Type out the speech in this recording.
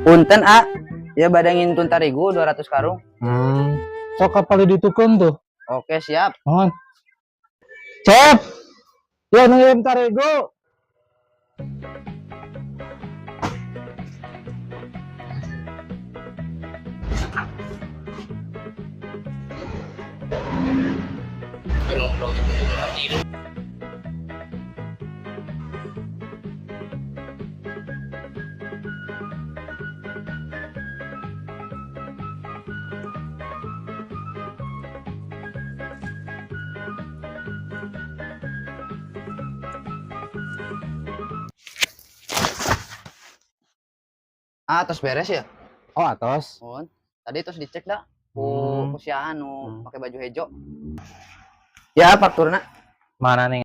Punten, A. Ya bade ngintun tarigu 200 karung. Sok kapal ditukeun tuh. Oke, siap. Mohon. Cep. Ya nu ngirim tarigu. Ah, terus beres ya? Oh, atos. Mohon. Tadi terus dicek dah. Ku ku si nu pakai baju hejo. Ya, fakturna. Mana nih?